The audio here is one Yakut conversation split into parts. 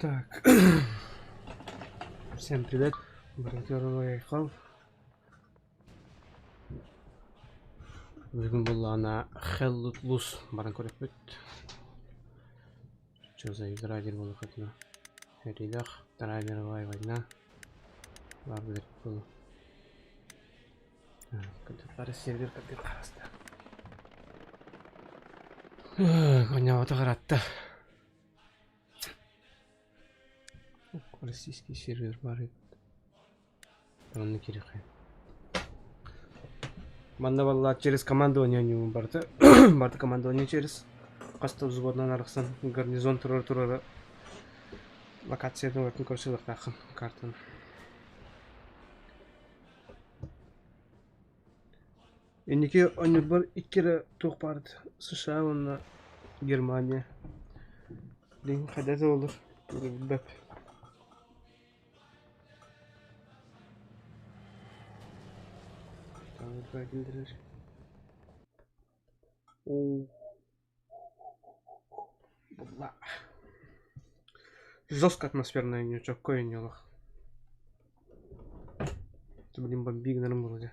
Так, всем привет. Барытыгар Бүгүн буоллаҕына Hell Let Loose баран көрүөхпүт. Что за игра диэн буолуоххутуна. Эрилэх, Вторая мировая война. Баар билэр буолуо. Бары сервер кырдьык хараста. Коньяҕыта харатта. Российский сервер баар эбит. Онно кириэххэ. Манна баллаат через командование оонньуубун барыта. Барыта командование через хас да взводунан арахсан гарнизон турара-турара локациятын барытын көрсө ылыахтааххын картаны. Инники оонньуурбар икки эрэ туох баар этэ США уонна Германия. Билигин хайдах да буоллар билбэт. Булла. Жестко атмосферная не чокко оонньуулах. Блин, бомби гынарым вроде.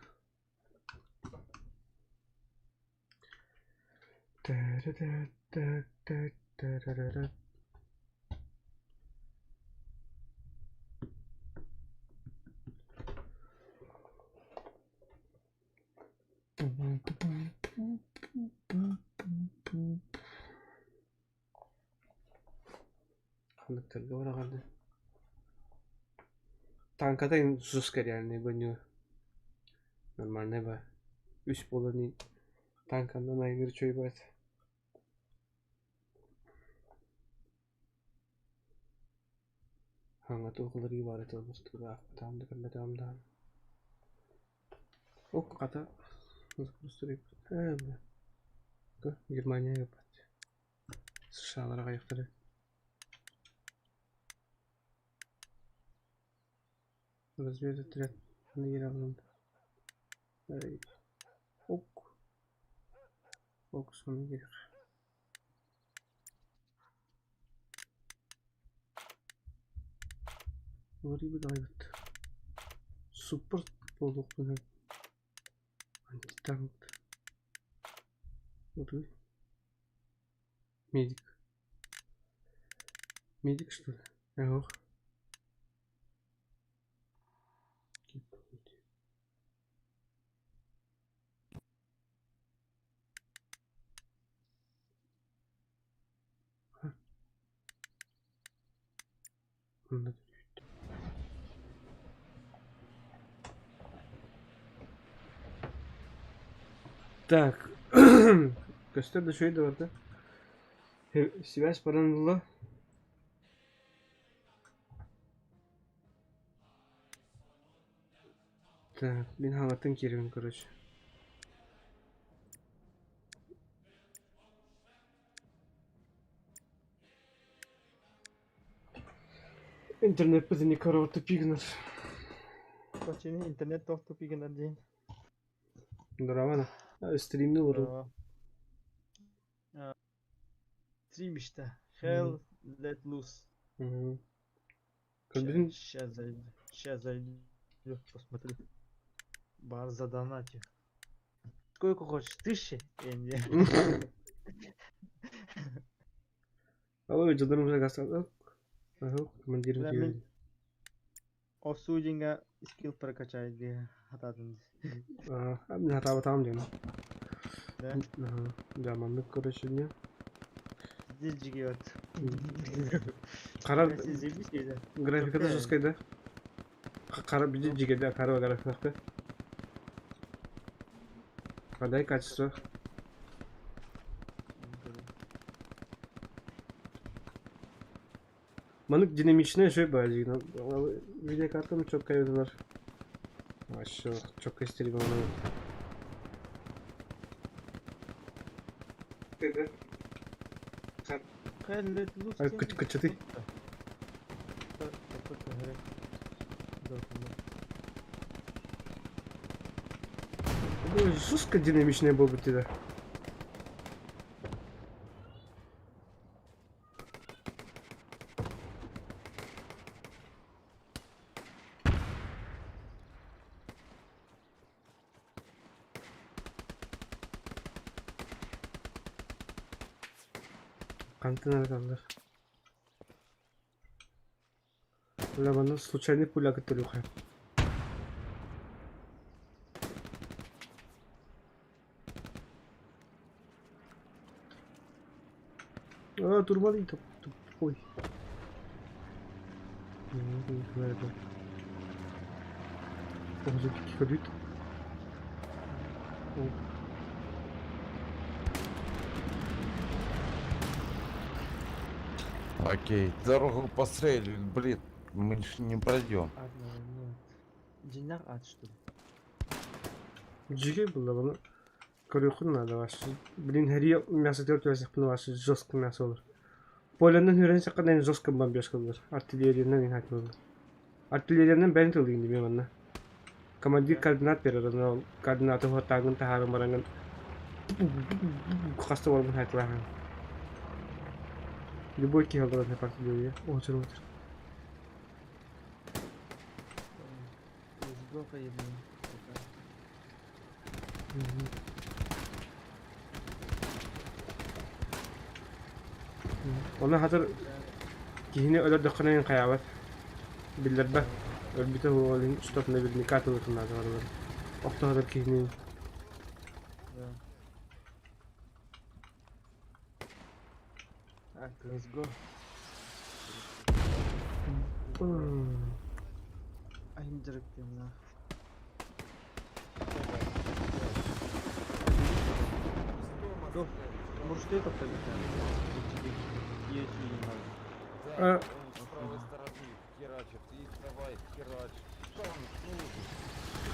Ханныктарга бараҕын Танката жестко реальный гоню. Нормальный ба. Үс буолан танканан айгыр чуйбат. Хаҥа туох уларыы баар этэ тураахпытаам да көрбөтөҕүм даҕаны. Ок хата Германия ыыппат. США-лар аҕыйахтара. Разведотряд Ок. Ок соны керек. Уларыйбыт аҕайбыт. Суппорт буолуохпун сөп. Антитанк. Утуй. Медик. Медик что ли? Ох. Так, көстөр да үчүгэй да барда. Связь баран ылла. Так, мин хаҥаттан киирэбин короче. Интернет не корова тупигнер. Почему интернет туох тупигнер диэн? Здорово. Стримни олору. Стрим işte. Hell let loose. Көрбүтүн Сейчас зайду. Сейчас зайду. Посмотрю. Бар задонатю. Сколько хочешь? Тысячи? Энди. Ой, дьоннорум уже командирым Бля, мин Осудинга скилл прокачай дии хатаатын. Мин хатаабатаҕым диэн. Да? Да, маннык короче не. Здесь жигиот. Хара графиката жесткай да? Хара биди жигеде хара графиката. Подай качество. Маннык динамичная үчүгэй баар видеокартам чоккай ылар. Вообще чоккай стиль Кыччатый. Жестко динамичная буолбут этэ. Хантан араталлар? Бля, манна случайный пуля кытта А, турмалый тупой. Ходит. Окей, дорогу построили, блин, мы ж не пройдем. Ад, наверное, Дьиҥнээх ад, что ли? Дьиҥэ буолла, ону көрүөххүн наада вообще. Блин, хэрийэ мясо түбэсэхпин вообще жестко мясо olur. Полянан үрэн сахадан жестко бомбежка olur. Артиллериянан иһат olur. Артиллериянан бэйэн тылыйын дии манна. Командир координат берер, онно координаты уһаттааҥҥын таһааран бараҥҥын хаста буолбун хайатылааһын. Любой киһи олорон артиллерия. Отыр отыр. Сбоку ебаный. Онно хатыр киһини өлөрдөххүнэ хайаабат. Биллэрбэт. Өлбүтэ уол чтоб наверняка тылытын наада барылар. Охтоһотор киһини Да. Так, let's go. Айым дьарыктыамнаах. Мурштей топтобута. Да, он с правой стороны херачит, и давай херачит. Что он служит?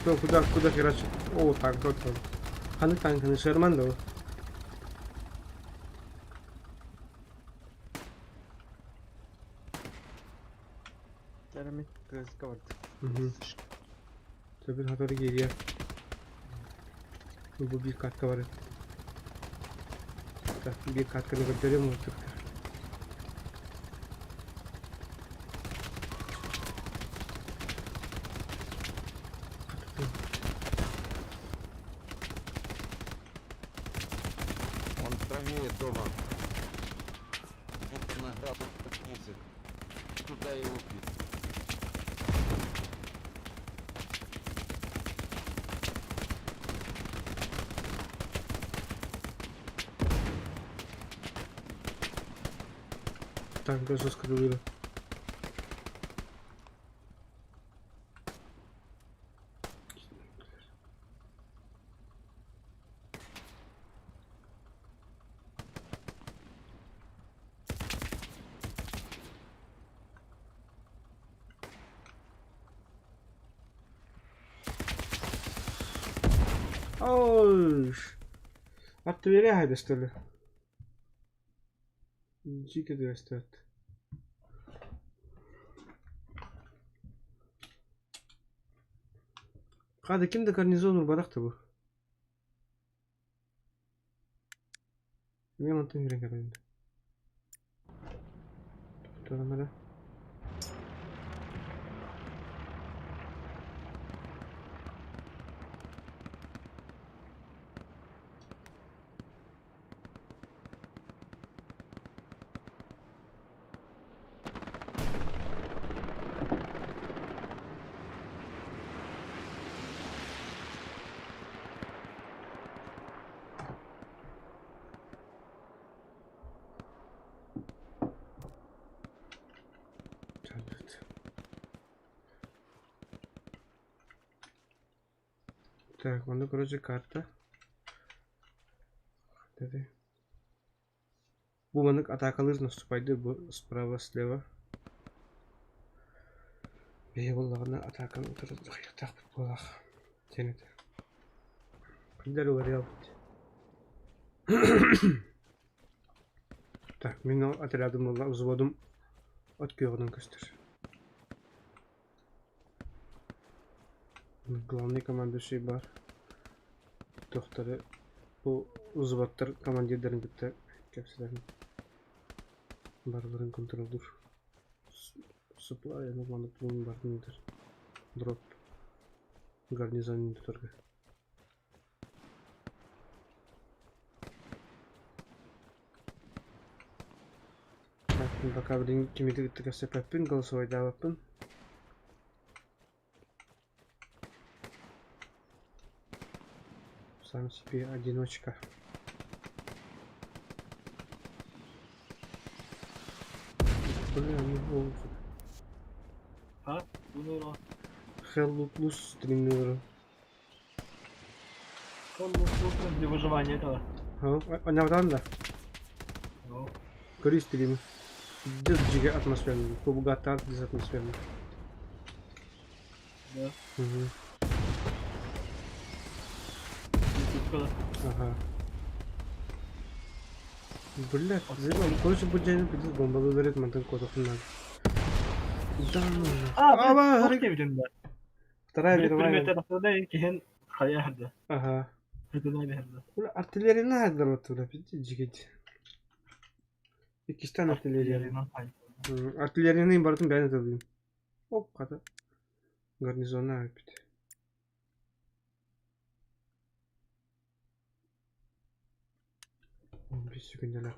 Кто куда куда херачит? О, танк вот он. Ханнык танканы Шерман да ол? Керамик кырыска бардык. Төбүн хатору киириэ. Бу биир катка бар. Так, биир катканы көрдөрүөм уурдуктар. Он правее дома. Вот на градус 15. Туда его пить. Танка жестко добили. Ой, Артиллерия хайда что ли? Дико достает. Хада ким да гарнизон урбарах бу? Эмиэ мантан киирэн кэлэн. Турамара. Так, онно короче карта. Бу маннык атаакалыыр наступайдыыр бу справа слева. Бэйэ буоллаҕына атааканы утары дьахайыахтаахпыт буолаах диэн этэ. Кинилэр уларыйалбыт. Так, мин ол отрядым буолла взводум от күөҕүнэн көстөр. Главный командующий бар. Тохторы бу взводтар командирдарын кытта кэпсэтэн барыларын контроллуур. Supply маннык бардын дроп гарнизонун тутарга. Пока билигин кими кытта кэпсэппэппин, голосовойдаабаппын. Сам себе одиночка. Бля, ну Ha? Bunu Hell Loot Loose стримнер. Для выживания этого. Онявдан да. Көрүү стрим. Дьэ дьигэ атмосферный. Кубгаттар дьиз атмосферный. Да. Угу. Ага. Блядь, заебал. Короче, бу дьэни пиздец бомбалыылар эт мантан куотуохпун наада. Да ну А, Аба, блядь, диэбитим да. Вторая Бир мировая. предметтер киһин хайа иһэрдэ. Ага. Ытынан иһэрдэ. Бля, артиллерияны хаалларбаттар, пиздец дьигит. Иккистээн артиллерияны. Артиллерияны барытын бэйэн ыталыым. Оп, хата. Гарнизонна ааспыт. 15 секундалаах.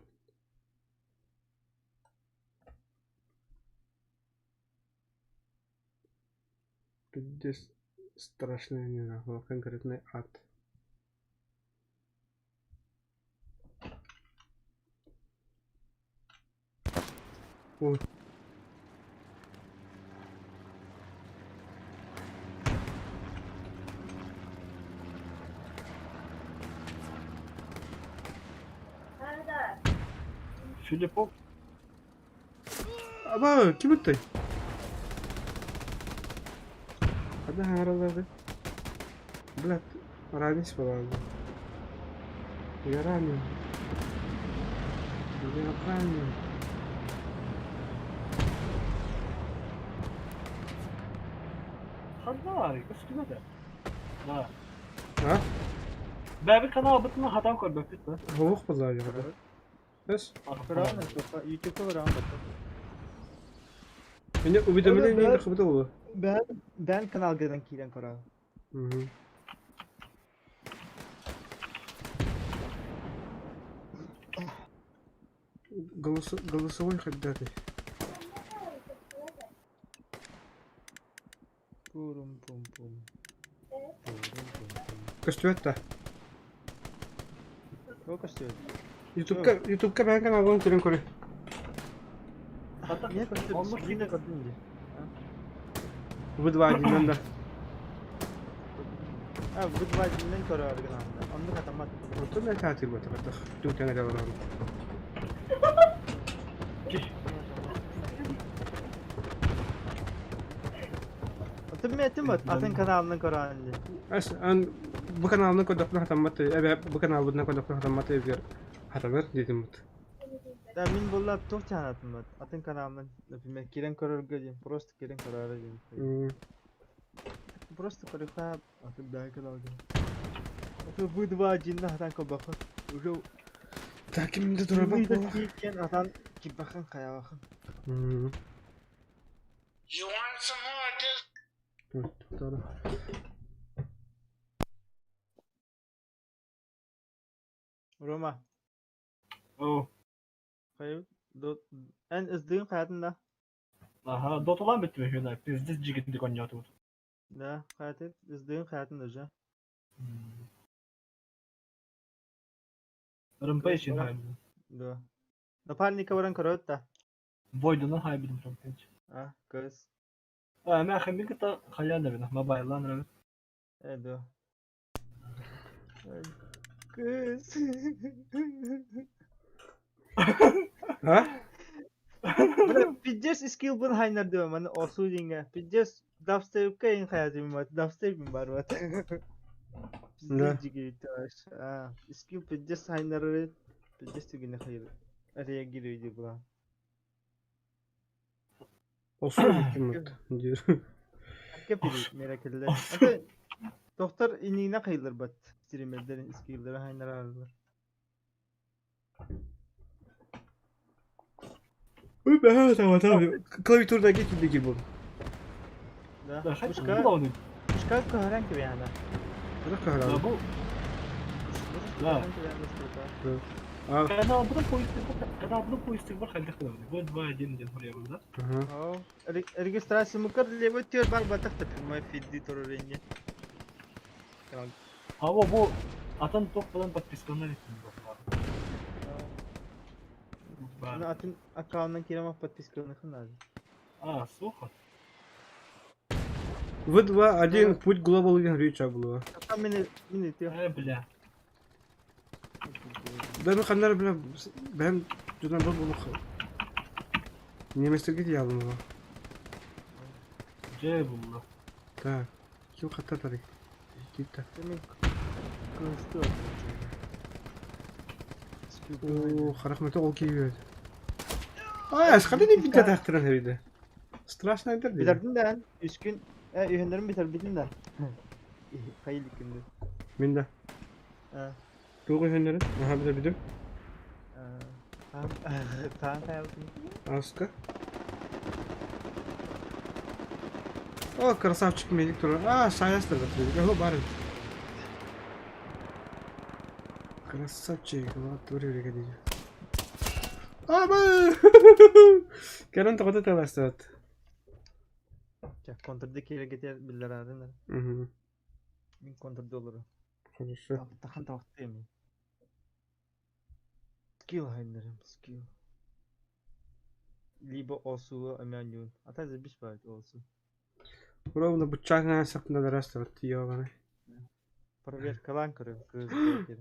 Пиздец страшный не нахуй, конкретный ад. Ой. Филиппов. Аба, ким ыттай? Хада хаҥаралларды. Блядь, ранить была. Я ранен. Я ранен. Ханна көстүбэтэ. Да. А? Бэбит каналбытын хатан көрбөппүт да. Оһох буоллаҕа дии. Эс? Правильно, YouTube көрөҕүн бата. Мені уведомление тахсыбыта буолуо. Бээн бээн каналгынан киирэн көрөҕүн. Мгм. Голосовой хайдатый. Пурум-пум-пум. Пурум-пум-пум. Көстүбэт да. Туох көстүбэт? Ютубка Ютубка бэйэҥ каналгын көрөн көрүй. Хата Ийэ көстүбэт. оннук Скрин көрдүм дии. Вы два один да. А, вы два одиннан көрөөрү гынаанда. Оннук атаммат. Оттон мен таатыр батах. Түҥ тэҥэ олорон. Атын мен этим бат. Атын каналынан көрөөн дии. Ас ан бу каналны көрдөхпүнэ хатаммат эбэ бу каналбытынан көрдөхпүнэ хатаммат эбигэр хатанар диэтим бут. Да мин буолла туох чаанатым бат. Атын каналынан, например, киирэн көрөргө диэн, просто киирэн көрөөрү диэн. Просто көрүөххэ атын бэйэ каналга. А вы два один хатан көрбөххүн. Уже Так кимде турарбат буолла. киирэн атан кирбэххин хайаабаххын. Doğru. Рома, Оо. хайы эн ыздыын хайатын да? Аха, доталаан бүттүм үһүнэ. Пиздец дьигитинdik оонньоотубут. Да, хайатын ыздыын хайатын уже. Rampage хайбидим. Да. Напарника баран көрөт да. Void'унан хайбидим Rampage. А, кыз. А, мен хэммин кытта хайаан да бина, мобайлаан эрэ. Э, да. Кыз. А? Бля, пиздец скилл хайнар диэн маны осуу диҥҥэ. Пиздец дабстепка ин хайатым бат. Дабстеп бар бат. Да. Пиздец дьигит А, скилл пиздец хайнары пиздец түгүнэ хайыр. Реагирует була. Осуу ким диир. Кепили меракеллер. Ата доктор инигине хайылар бат. Стримердерин скиллдери хайнар арылар. Ой, бә, tamam tamam. Klaviaturdan geçildi gibi bu. Да. Да, хайдах Пушка, буолуонуй? пушка көһөрөн кэбиһээнэ. Bırak Да, kahraman. бу Да. Да. А, Каналбытын поиск поиск хайдах гынабын? Бу 2-1 диэн хоруйабын да? ага. О, регистрация мукар левый төр бар батах та прямой фидди туруренье. Ава бу атын туох подписканнар еттим Ну, атын аккаунтан киирэн подписканы надо. А, суха. В2-1, путь глобал реча была. Там мини мини ты. Э, бля. Да ну ханнар бля, бэм дьонор был булух. Немецтерге диялым була. Дьэ булла. Так, ким хаттатары? Китта. Мен кылысты. О, харахматы ол кийбет. Ай, асқады не битә тақтыран хәриде. Страшно әйтер дейді. Битәрдин да, үч күн, үйәннәрен битәр битин да. Хайыл күндө. Мин дә. А, Туғы хәннәрен. Аха, битә битем. а, таан хайыл. Аска. О, красавчик медик тура. А, шаястыр да тура. О, бары. Красавчик, вот тури река дейді. Аба! Кәрін тоғыта таластат. Контрда керек кетер биллер арын. Угу. Мин контрда олору. Хорошо. Тахан тавакты эми. Скилл хайнерим, скилл. Либо осу амянюн. А та забиш бает осу. Ровно бычагына сапна растат, ёбаный. Проверкалан көрөм көз.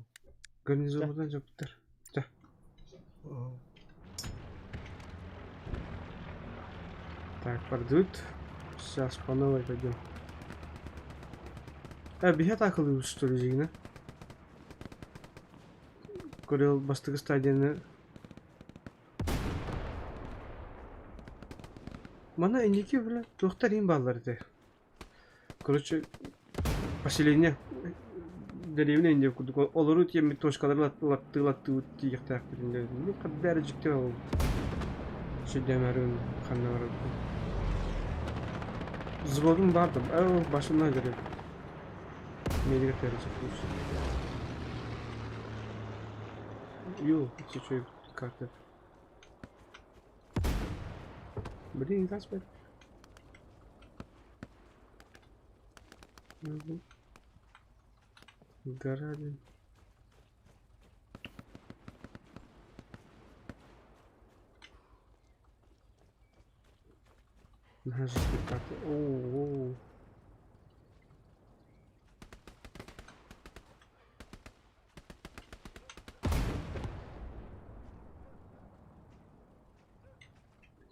Гарнизондан жаптыр. Так, пардут. Сейчас по новой пойдем. Э, биһэ такылы что ли жигина? Көрел бастыгы стадияны. Мана иники бля, туохтар им баллар де. Короче, поселение деревня инде курдук. Олору тиэмми точкалары латты латты тиехтаах биринде. Ну, каддары жикте ол. Шүдемәрін ханнары. Взводум барды. Э, башымдан жүрөт. Медиге тересе Ю, чуть карта. Блин, Каспер. Угу. Гора, блин. Карта. О, о.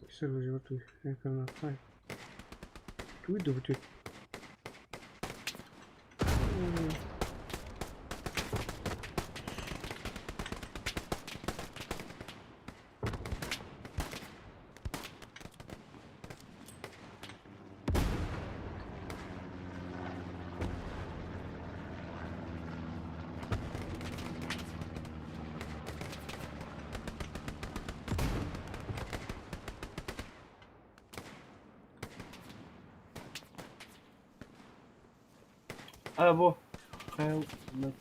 Сервер туй. Экран оттай. Туй да вот А, во. Hell, let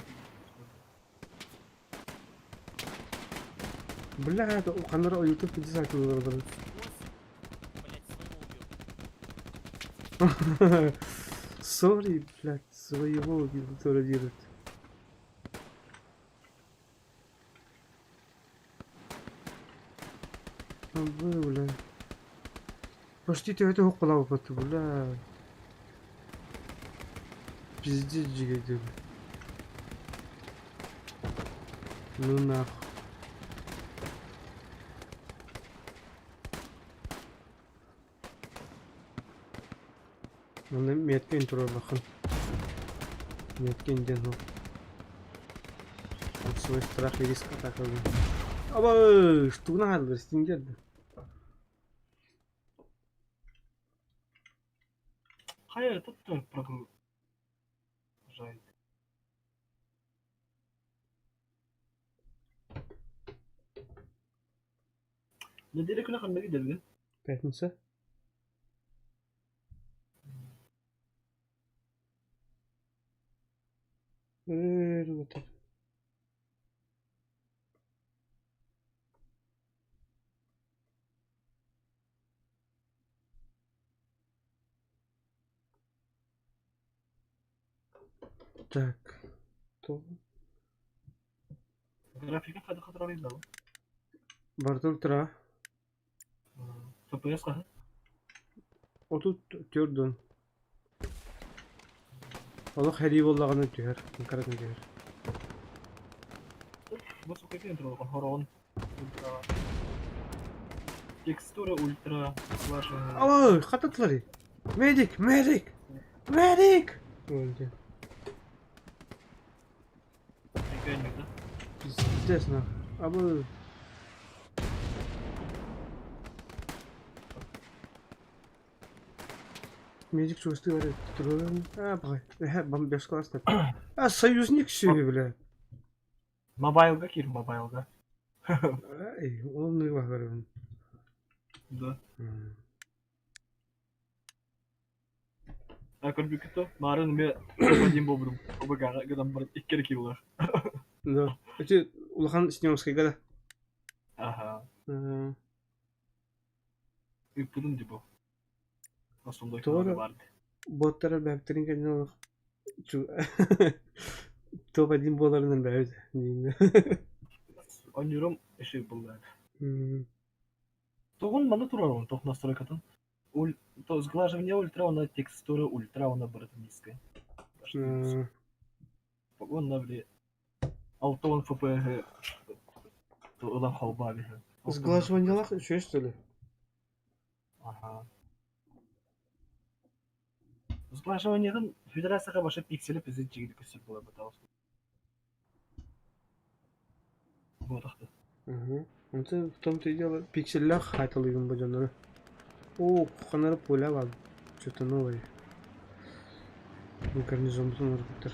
Бля, это ханнара YouTube 50 килограмм. Блять, своего убил. Сори, блядь, своего убил, который делает. Бля. Почти ты это около бля. Пиздец, жигит. Ну нахуй. Манна меткен турар бахан. Меткен ден хо. Вот свой страх и риск атака. Аба, что надо, стингер. Хайа, это тоже прогружает. Неделя күнэ ханна киирдэргин? Пятница. Э, вот так. Так. То Графика хайдах хатыралыыр да Барыта ультра. FPS хаһан? 34 уон. Олох сэрии буоллаҕына түһэр, кыратын түһэр. Бу сука киэн турар хороон ультра. Текстура ультра слаженная. Ой, хататылар. Медик, медик, медик! Ой, Прикольно, да? Пиздец, нахуй. Абы. Медик чувствует, А, бай. Бомбежка А, союзник все, бля. Мобайлга кир, мобайлга. Ай, он не Да. А көрбүккүт Марын эмиэ один буолбутум. ОБГ-ҕа гынан баран икки эрэ киилэлээх. Да. Эти улахан Снемскайга да. Аха. Ыыппытым дии бу. Основной Тоҕо баар. Боттара бэптэрин кэннэ олох топ-один буоларынан бэйэбит. Оонньуурум эши булла. Тугун маны турар туох настройкатын? Уль... То сглаживание ультра, она текстура ультра, она барыта низкая. Уонна били 60 FPS ылан холбаа биһи. Сглаживаниелаах үчүгэй что ли? Аха. Сглаживаниетын федерацияга баша пиксели пиздец жигит көстөр буолар бытаабыс. Буотахты. Угу. Это в том-то и дело. Пикселлээх хаайталыгын бу дьоннору. Оо, кухоннары пуля баар. Что-то новое. Гарнизонбутун оҥорбуттар.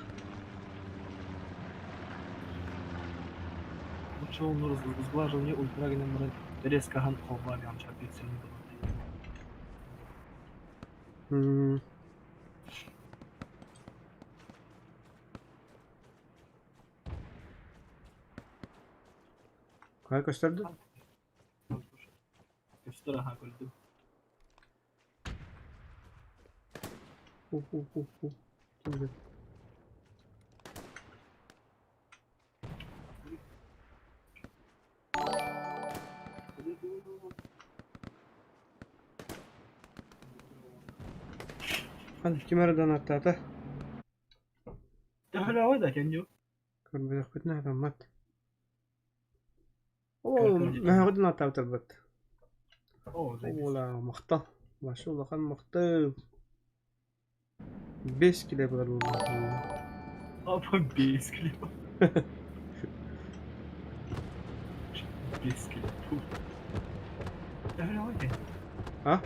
Лучше он сглаживание ультра гынан баран резко аһан холбаа биһан пикселин Хайа көстөрдө? Көстөр аха көрдүм. У-у-у-у. Хан ким эрэ донаттаата? Төһөлөөҕүй да кэнньу? Көрбөтөхпүтүнэ сатаммат. Оо, мөһөҕө донаттаабытарбыт. Оо, заебись. Уола, махтал. Вообще улахан махтал. Бэс килэ буолар буолла. Апа бэс килэ. Бэс килэ. Төһөлөөҕүй кэнньу? А?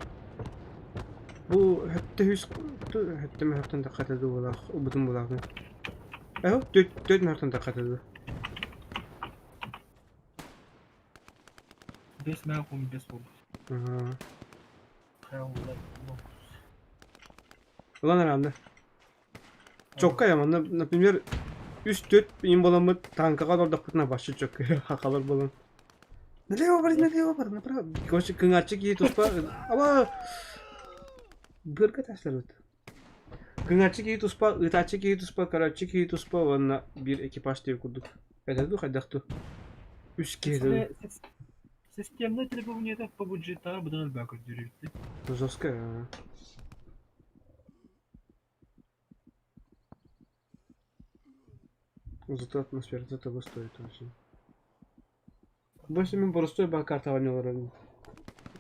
Бу хөттө үс хөттө мөһөхтөн таххата дуу убутун булаахын. Эһо төрт мөһөхтөн таххата дуу. Бэс мөһөх бэс буолбут. Аа. Хайа Ылан араанна. Чокка я манна, например, үс-төрт им буоламмыт танкаҕа олордохпутуна вообще чокка хахалар буолан. Налево бар, налево бар, направо. Короче, кыҥааччы киһи туспа, аба быарга тасларбыт. Кыҥааччы киһи туспа, ыытааччы киһи туспа, көрөөччү киһи туспа уонна биир экипаж диир курдук. Это дуу хайдах дуу? Үс киһи дуу. Системное требование по бюджету быдан элбэх көрдөрүүттэ. Жестко. а. Зато атмосфера того стоит очень. Бу мин боростуой баа картаҕа олорон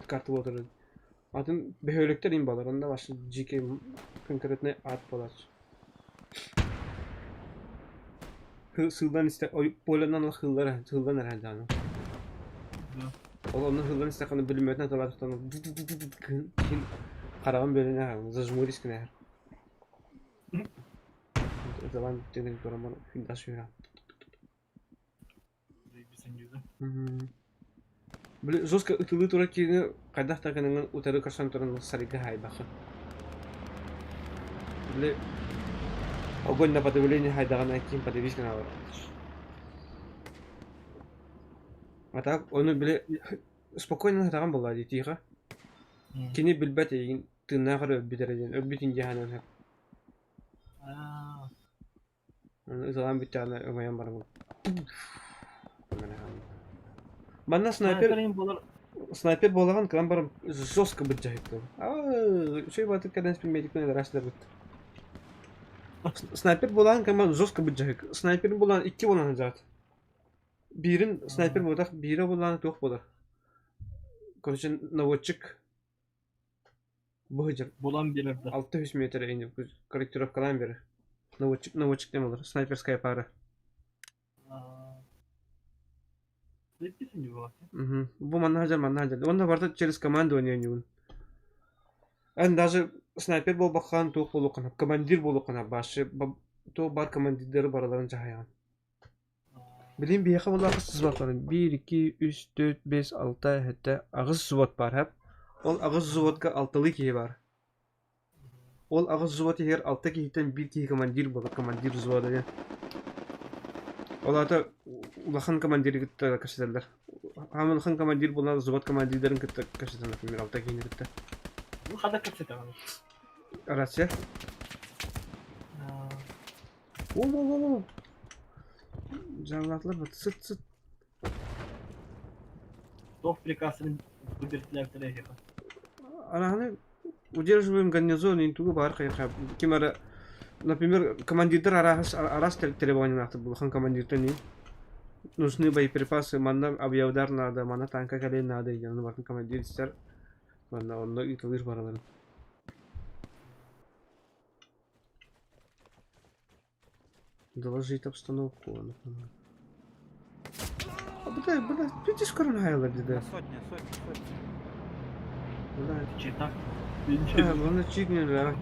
карта олорон. Атын бөһүөлэктэр им балар, онно вообще дьиикэй конкретный ад буолааччы. Сыыллан истэ полянан хыллар хыллан эрэ даҕаны. Ол онно хыллан истэххинэ бүлүмүөтүнэн талаатахтан хараҕын бөлүнэ зажмурись гына Ыталаан бүтүнэн көрөн баран сүрэ. Били жестко ытылыы турар киһини хайдах да гыныҥҥын утары көрсөн туран сарайга хаайбаххын. Били огонь на подавление хайдаҕына ким подавись гына олорор. А так ону били спокойно сатаҕан буоллаа дии тихо. Кини билбэт эйигин тыыннаах эрэ өлбүт эрэ диэн өлбүт индианан Аа. Ыталаан бүттэҕинэ өҥөйөн баран Манна снайпер снайпер буолаҕын кыран баран жестко быдьаһыттым. Үчүгэй баатыр кэлэн медикпин ыраастырбыт. Снайпер буолаҕын кыран жестко быдьаһык. Снайпер буолан икки буолан сылдьаҕыт. Биирин снайпер буолбатах, биирэ буоллаҕына туох буолар? Короче, наводчик Быһыдьыр. Булан биэрэр да. 600 метр ини корректировкалаан биэрэр. Наводчик, наводчик диэн буолар. Снайперская пара. Угу. Бу манна сылдьар, манна сылдьар. Уонна барыта через командование оонньуубун. Эн даже снайпер буолбаххын туох буолуоххун, командир буолуоххун башы туох баар командирдары барыларын дьаһайаҕын. Билигин биһиэхэ буоллар аҕыс взвод баар. Биир, икки, үс, түөрт, биэс, алта, сэттэ, аҕыс взвод баар һэп. Ол аҕыс взводка алталыы киһи баар. Ол аҕыс взвод иһигэр алта киһиттэн биир киһи командир буолар, командир взвода диэн. Ол аата улахан командиры кытта кэпсэтэллэр. Хааман улахан командир буолан взвод командирдарын кытта кэпсэтэн, например, алта киһини кытта. Ну, хата кэпсэтэҕин. Рация. О-о-о! Дьаалаатылар бат сыт сыт. Туох приказын бэртилээбитэрэ эһиэхэ? Арааны удерживаем гарнизон интугу баар хайха ким эрэ например командирдар араас араас требованиялаахтар улахан командиртан и нужны боеприпасы манна авиаудар надо манна танка кэлиэн наада диэн барытын командир истэр манна онно ыытылыыр барыларын. Доложить обстановку. А бля, бля, видишь, корона Да сотня, сотня, сотня. Бля. Читак. А, оны чигнер, бля.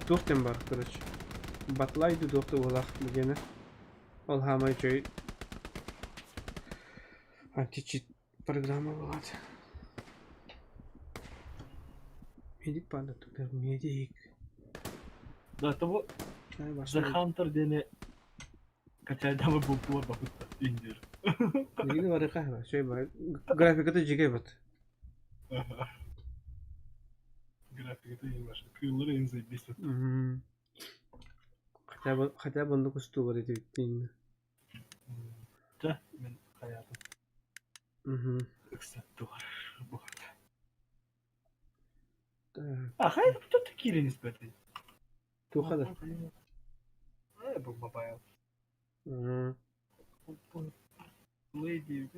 Туох диэн бар, короче. Батлайды туох да буолах бигэнэ. Ол хаамай үчүгэй античит программа буолаат. Медик паада тутар, медик. Да, того The Hunter диэни качайдамы бултуар бапытта индир. Билигин барыха, шөй бар. Графиката жиге бат. Графиката ең Кыыллар ең заебись. Хотя бы оннук устуу бар этибит Чэ, мин хайаатым. Ыксаттылар. А хайа тут киирэн испэтий? Туха да? Э, бу мобайл. Леди.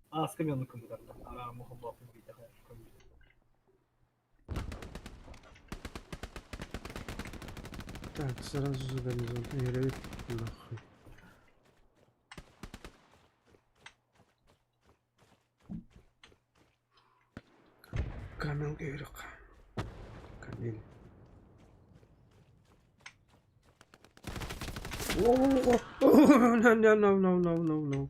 Ааска мен көмүгәрдэ. Араа мохоллоохпун биитэхэ көмүгэр. Так, сразу за горизонт. Нахуй. Камил Гейрик. Камиль. О, no, no, no, no, no, no, no.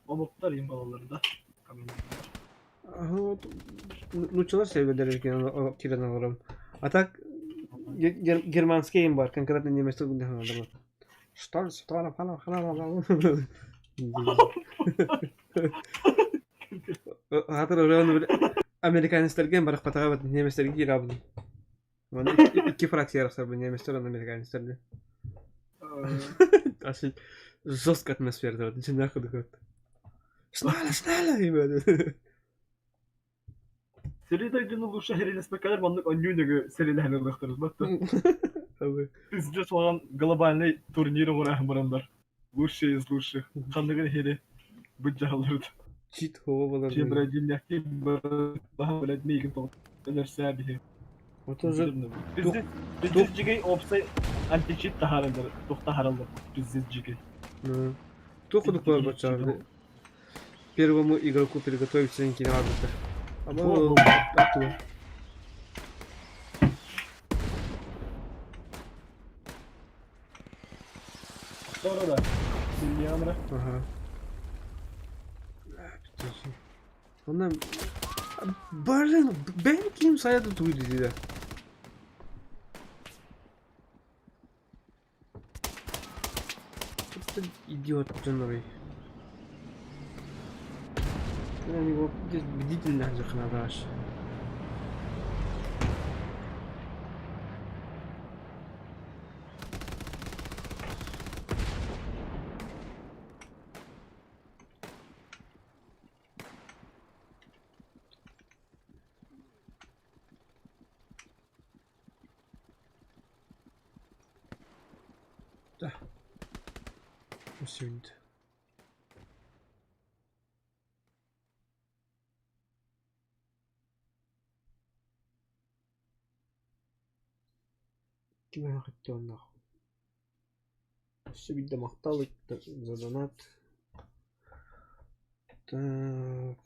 Омуктар им балалары да. Нууччалар сөбүлэр киирэн олором. А так германский им бар, конкретно немецкий олором. Что Аатыр ырыаны американецтерге барахпатаҕа бат немецтерге киирабын. Манна икки фракция арахсарбын немецтер уонна американецтер Асы жесткая атмосфера дьиҥнээх курдук. Сналя, сналя Сири дойдуну лучше хэрилэспэккэлэр маннык онньуу нөҥүө сэрилэһэн ылыахтарын батта. Пиздец улахан глобальный турнир оҥорон бараннар. Лучшие из лучших. Ханныгын иһини быдьаһалларыт. Чит хоҕо болар. Чебрадиннэхти блядь, миигин тоҕо өлөрсөө биһи. Вот уже Пиздец, пиздец дьигэй опсай античит таһаараллар, туох таһаараллар пиздец дьигэй. Туох курдук буолар баччаҕа первому игроку приготовиться киинэ барбыттар. Ама Sonra да. Сильяна. Ага. Онно блин, бэйэм киим сайа да тугуй диэтэ. Идиот дьоннорой. У него бдительно дьахнадааш. Да. Үсүнт. Ким хотел нахуй. Өссө биирдэ махтал за донат. Так.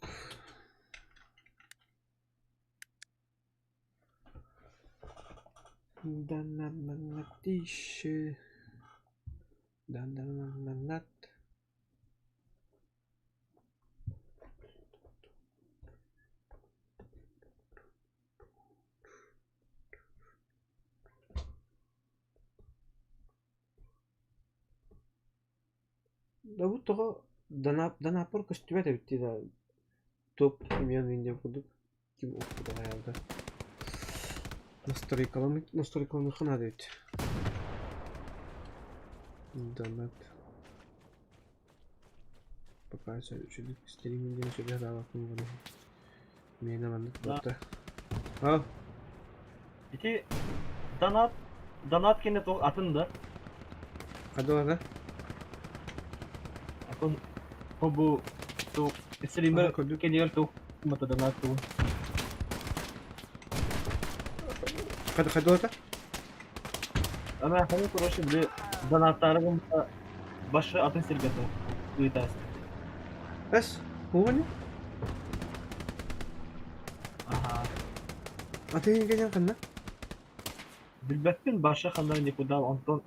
Донат-на-на-тысячи. Дан-дан-на-на-нат. Да бу тоҕо донаппар көстүбэт эбит дии да топ имен диэн курдук ким укпута хайаабыта настройкаланыахха наада эбит донат пока үчүгэй стриминг диэн сөбө сатаабаппын буолан миэнэ маннык буолта а Ити донат донат кэннэ туох атын да? Хадалана Атын бу туох стример кэннигэр туох мата донат тугун? Хадалата? Ана ханы короче били донаттары башы атын сиргэ туох ыытаас. Эс, хугани? Аха. Атын кэлэн ханна? Билбэппин баша ханна никуда онтон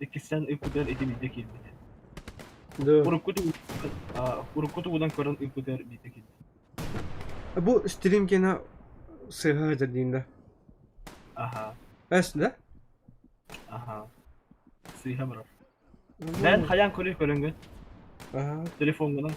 иккиссэн ыппытыгар ити биирдэ киирбит. Да. Урукку урукку тугунан көрөн ыппытыгар биирдэ киирбит. Бу стрим кена сыһа сылдьар да? Аха. Эс, да? Аха. Сыыһа барар. Бэйэн хайаан көрүй көрөнгүн? Аха. Телефоҥҥунан.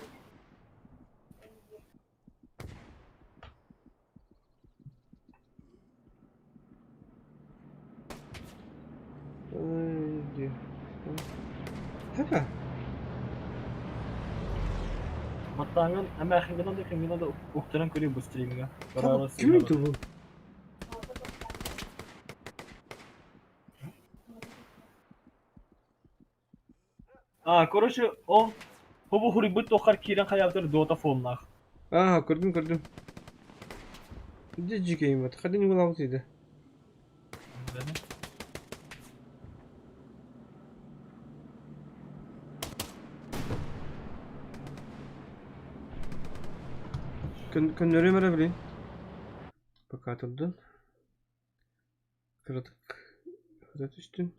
Хака. Баттааҥҥын эмээхиҥҥинэн да кимҥинэн да уктаран көрүй бу стримҥа. Ким бу? А, короче, ол бу хуруйбут туоххар киирэн хайаабытар Dota фоннаах. Аа, көрдүм, көрдүм. Дьэ дьикэйим хадын угулаабыт иде. Көннөрүм эрэ билин. Пока турдун. Кыратык ыта түстүн.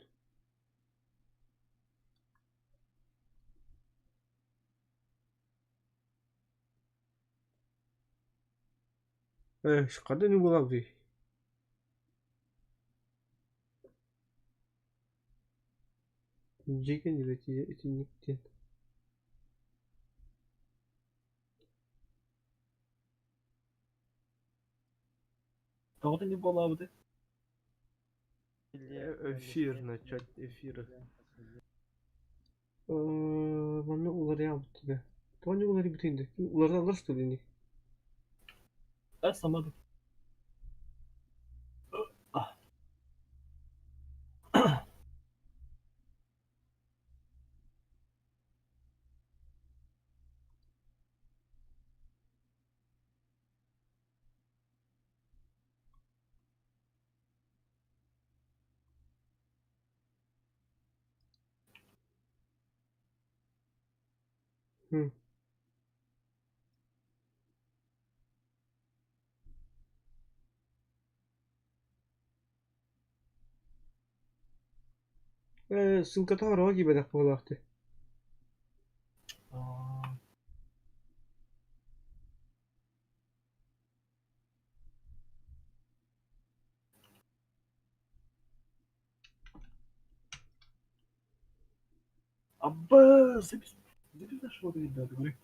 Ээ, ханна буолабытый? Дьиэ кэннигэр итинник диэн Тоҕо итинник буолаабытый? Эфир, начать эфир. Манна уларыйабыт да. Тоҕо не уларыйбытый да? Уларыталлар что ли ини? Э, сама да. Э, ссылката ороҕо киирбэтэх буолаах дии. Абба, запись, запись нашего ребята, говори.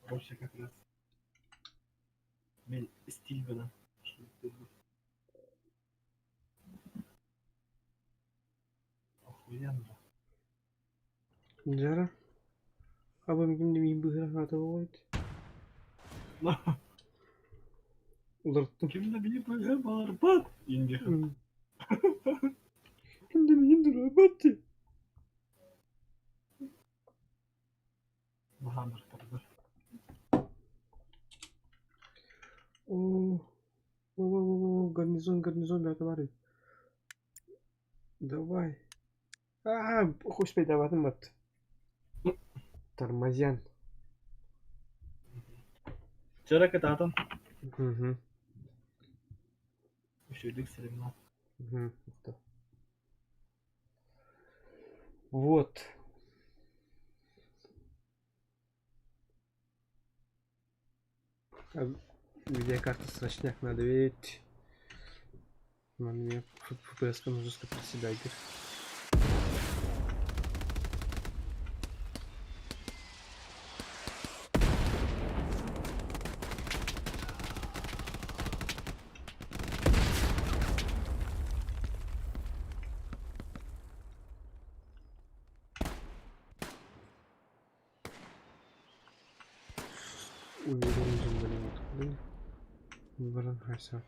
Вообще как раз. Мен стиль гына. Охуенно. Дьара. Абам ким миин быһыра буолбут. Уларыттым. Ким да мини быһа барбат. Инде. Ким да миин дурабат. Баһааннар. О, о, о, о, гарнизон, гарнизон, да, товары. Давай. А, успейдаватым бат. Тормозян. Чара кытаатан. Угу. Үчүгүйдүк сырымна. Угу. Вот. А видеокарта срочняк надо ведь. Мне FPS жестко проседает. Уверен, блин, Баран хайса.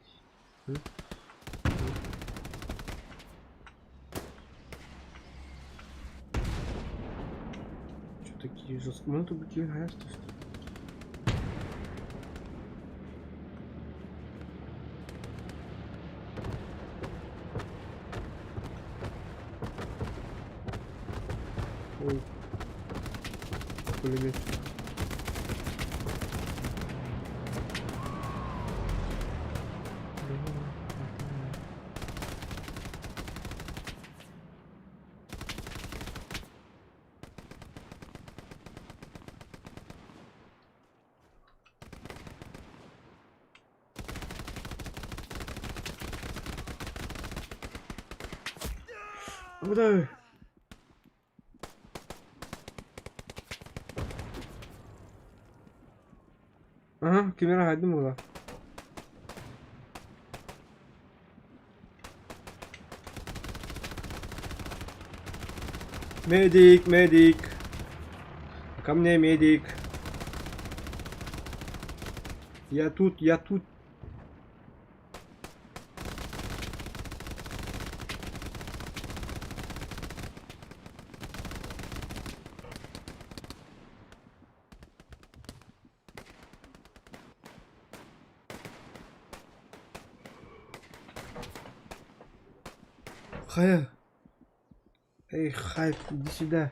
Что такие жесткие? Ну, тут такие что ли? Ой. Пулемет. Куда? Ага, камера хайдым була. Медик, медик. Ко мне медик. Я тут, я тут. Хая. Эй, Хайп, иди сюда.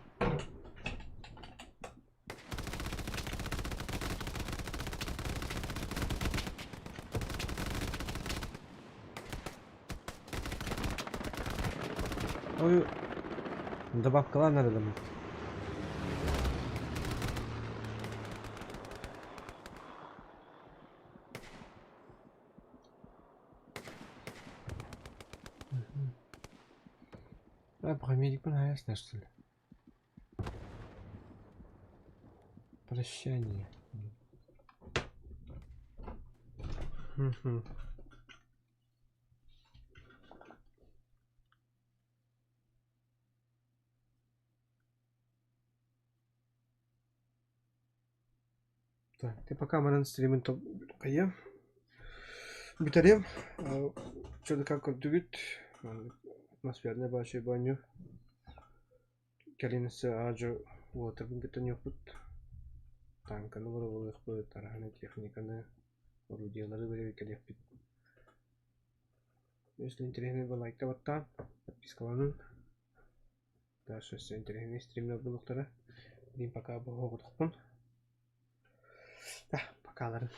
Ой, добавка надо домой. А, промедик понравился, что ли? Прощание. Мгм. Так, ты пока манан стримин топ кая. Бүтәрем. Чөдө көрдүгүт. Атмосферный башы баню. Кэлин ажы уотырбын кытта ньоппут. Танканы бороболуохпут, тараһаны техниканы, орудиялары бere кэлиэхпит. Если интересно было лайкта баттаан, подпискаланын. Дальше өссө интересный стримнер булуктара. Дин пока бу хоҕутукпун. Да, покаларын.